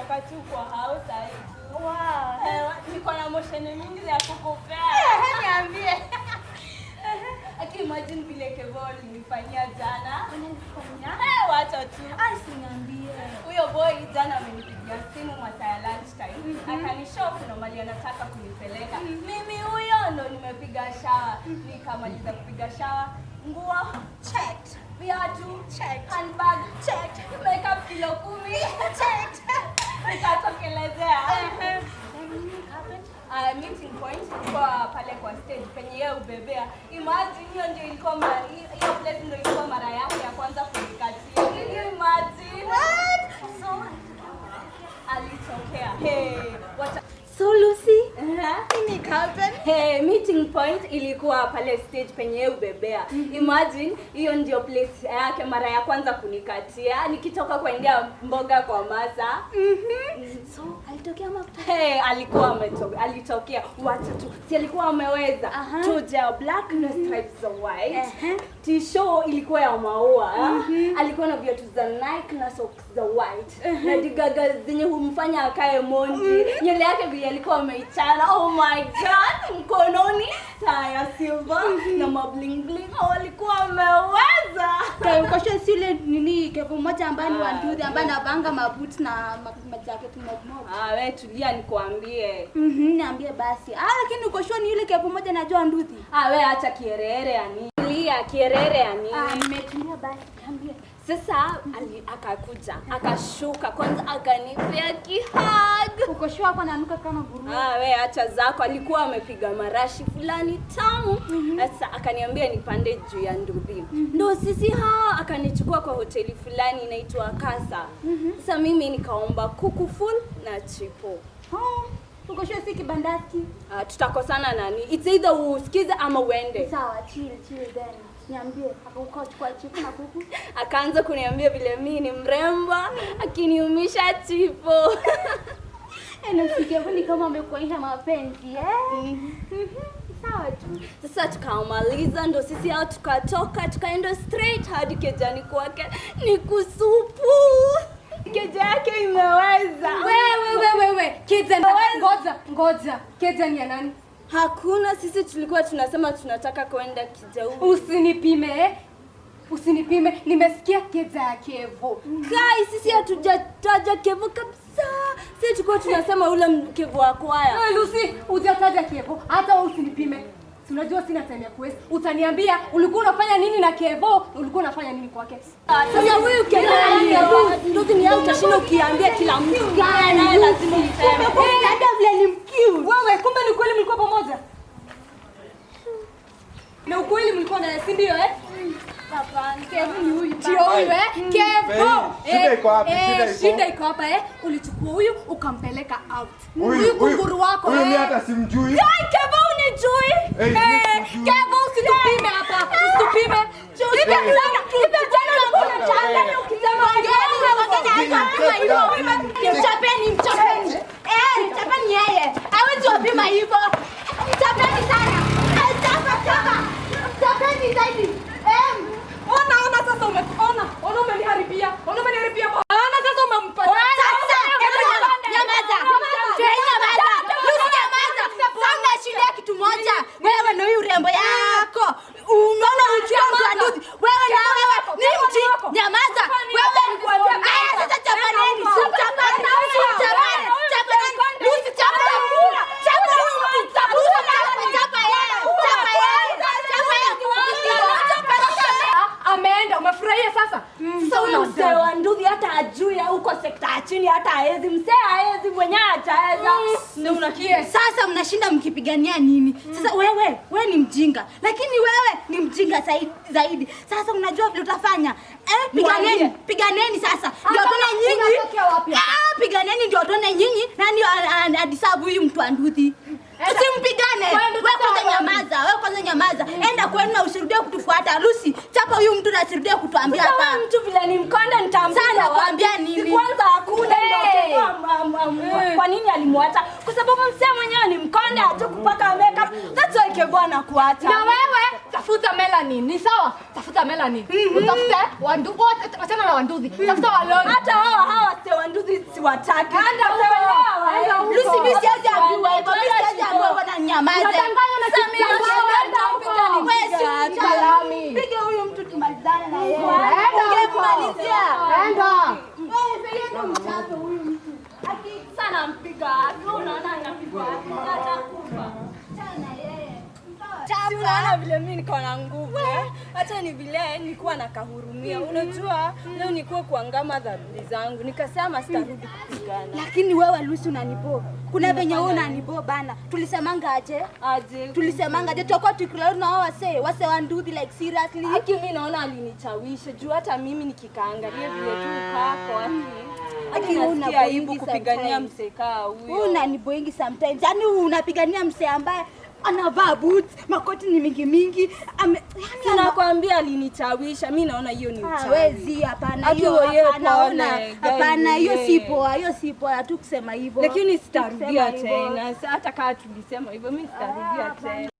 Nimetoka tu kwa house sasa tu. Wow. Eh, niko na motion mingi ya kukupea. Niambie. Aki imagine vile Kevo alinifanyia jana. Unanifanyia? Eh, wacha tu. Ai, siniambie. Huyo boy jana amenipigia simu masaa ya lunch time. Akanishow kuna mahali anataka kunipeleka. Mimi huyo ndo nimepiga shower. Nikamaliza kupiga shower. Nguo Checked. viatu Checked. handbag Checked. makeup kilo 10 Checked. Nikatokelezea. Then nini happened? Meeting point kwa pale kwa stage penye yeye ubebea. Imagine hiyo ndio ilikuwa mara hiyo place ndio ilikuwa mara yake ya kwanza kunikatia. Can you imagine? What? So, Alitokea. Hey, what so Lucy, uh-huh. nini happened? Hey, meeting point ilikuwa pale stage penye yeye ubebea. Imagine hiyo ndio place yake mara ya kwanza kunikatia nikitoka kuendea mboga kwa masa. So, alitokea ama Hey, alikuwa alitokea wacha tu, si alikuwa ameweza toja ya black na stripes za white. T-shirt ilikuwa ya maua. Alikuwa na viatu za Nike na socks za white na digaga zenye humfanya akae mondi. Nywele yake vile alikuwa ameichana, oh my God, mkononi saa ya silver na mabling bling. Oh, alikuwa ameweza. Ukosho si yule nini Kevo mmoja ambaye ni Ah, wa nduthi ambaye anavanga mabuti na majacket mob mob. Ah, we tulia nikuambie. Niambie basi. Ah, lakini uko ni yule Kevo mmoja najua nduthi. Ah, we acha kierere ya nini? Tulia, kierere ya nini? Ah, nimetulia basi, niambie. Sasa akakuja akashuka kwanza akanipea kihug. Uko sure hapo ananuka kama nguruwe? Ah, we acha zako, alikuwa amepiga marashi fulani tamu. Sasa akaniambia nipande juu ya nduthi. Ndo sisi hawa akanichukua kwa hoteli fulani inaitwa Kasa. Sasa mimi nikaomba kuku full na chipo. Oh, uko sure si kibandaski? Ah, tutakosana nani? It's either usikize ama uende. Sawa, chill chill then. Niambie, akauka chipo na kuku? Akaanza kuniambia vile mimi ni mrembo, akiniumisha chipo. Na Kevo ni kama amekuonyesha mapenzi, eh? Sawa tu. Sasa tukamaliza, ndo sisi hao tukatoka, tukaenda straight hadi kejani kwake, ni kusupu. Keja yake imeweza. Wewe wewe wewe, keja ngoja ngoja. Keja ni ya nani? Hakuna, sisi tulikuwa tunasema tunataka kwenda Kijauri. Usinipime eh? Usinipime, nimesikia keja ya Kevo. Kai, sisi hatujataja Kevo kabisa. Sisi tulikuwa tunasema ule Kevo wa kwaya. Wewe Lucy, hujataja Kevo, hata wewe usinipime. Si unajua sina time ya kuwaste. Utaniambia ulikuwa unafanya nini na Kevo, ulikuwa unafanya nini kwake? Sasa huyu Kevo ndugu ni yao, utashinda ukiambia kila mtu. Naye lazima useme. Dada vile ni mcute. Wewe kumbe ni kweli mlikuwa pamoja? Na ukweli mlikuwa na, si ndio eh? Hapana, Kevo ni huyu. Ndio huyu eh? Kevo. Shida iko wapi? Shida iko? Shida iko hapa eh? Ulichukua huyu ukampeleka out. Huyu kunguru wako Huyu mimi eh? hata simjui. Kai, Kevo unijui? Hey, mimi simjui. Kevo usitupime hapa. Usitupime. Hivi jana ulikuwa unachanganya ukisema Mchapeni, mchapeni. Eh, mchapeni yeye. Hawezi wapima hivyo. Mchapeni sana. Chapa, chapa. Mchapeni zaidi. Eh, Ona ona sasa umeona. Ona umeniharibia. Ona umeniharibia. Ona sasa umempa. Sasa, hebu nyamaza. Fei, nyamaza. Lucy, nyamaza. Sasa unashindia kitu moja. Wewe na huyu urembo yako. Unaona uchua mtu wa nduthi. Wewe na wewe ni mti. Nyamaza. Wewe Aya, sasa chapaneni. Si mchapane. Si mchapane. Chapaneni. Lucy, chapa. Chapa huyu mtu. Lucy, chapa. Chapa yeye. Chapa yeye. Chapa yeye. Chapa, chapa. Ameenda, umefurahia sasa? Sasa huyu mzee wa nduthi hata ajui huko sekta ya chini, hata haezi mzee, haezi mwenyewe hajaweza. Ndio unakie. Sasa mnashinda mkipigania nini? Sasa wewe, wewe ni mjinga. Lakini wewe ni mjinga zaidi. Sasa unajua vile utafanya. Eh, piganeni, Mwambie. piganeni sasa. Ndio tuone nyinyi. Unatokea wapi hapa? Ah, piganeni ndio tuone nyinyi nani adisabu huyu mtu wa nduthi. Usimpigane. Kwenu Wewe kwanza tutawa- nyamaza, wewe kwanza nyamaza. Enda kwenu na usirudie kutufuata. Lucy, chapa huyu mtu na asirudie kutuambia Sasa hapa. wewe mtu vile ni mkonde nitampiga Sana wapi? kuambia nini? Si kwanza hakuna ndio Hey! Kevo kwa nini alimwacha? Kwa sababu msee mwenyewe ni mkonde, hajui kupaka makeup. That's why Kevo anakuacha. Na wewe tafuta melanin, ni sawa? Tafuta Tafuta Melanie. Utafute wandu wote, wachana na wanduthi. Tafuta walori. Hata hawa wase wanduthi siwataki. Enda huko. Enda huko. Lucy, mimi siwezi ambiwa hivyo. Mimi siwezi ambiwa hivyo na nyamaze. Unadanganywa na Sasa mimi kitu nashinda Enda huko. Wewe si mchawi. Salami. Piga huyu mtu tumalizane na yeye. Enda huko. Ungemalizia. Enda. Wewe peleka mchape huyu mtu. Sana mpiga wapi? Unaona anapigwa wapi? Atakufa. Achana na yeye. Si unaona vile mimi niko na nguvu eh? Hata ni vile nilikuwa nakahurumia. Unajua leo nilikuwa kuangama dhambi zangu, nikasema sitarudi kupigana. Lakini wewe Lucy unanibo. Kuna venye wewe unanibo bana. Tulisemanga aje? Aje. Tulisemanga aje tutakuwa tukilala na hao wase wa nduthi like seriously. Aki mimi naona alinichawisha juu hata mimi nikikaangalia vile tu kako aki. Aki Aki una nasikia aibu boingi kupigania sometimes. msekaa Wewe huyo. unaniboingi sometimes. Yaani unapigania msee ambaye anavaa boots, makoti ni mingi mingi. Ame yaani ana Sinakwambia alinichawisha, mimi naona hiyo ni uchawi. Hawezi, hapana Aki hiyo, wewe hapana, pole, ona, guys, hapana hiyo si yeah. poa, hiyo si poa, tu kusema hivyo. Lakini sitarudia Kusema hivyo. tena. Hata kama tulisema hivyo, mimi sitarudia tena.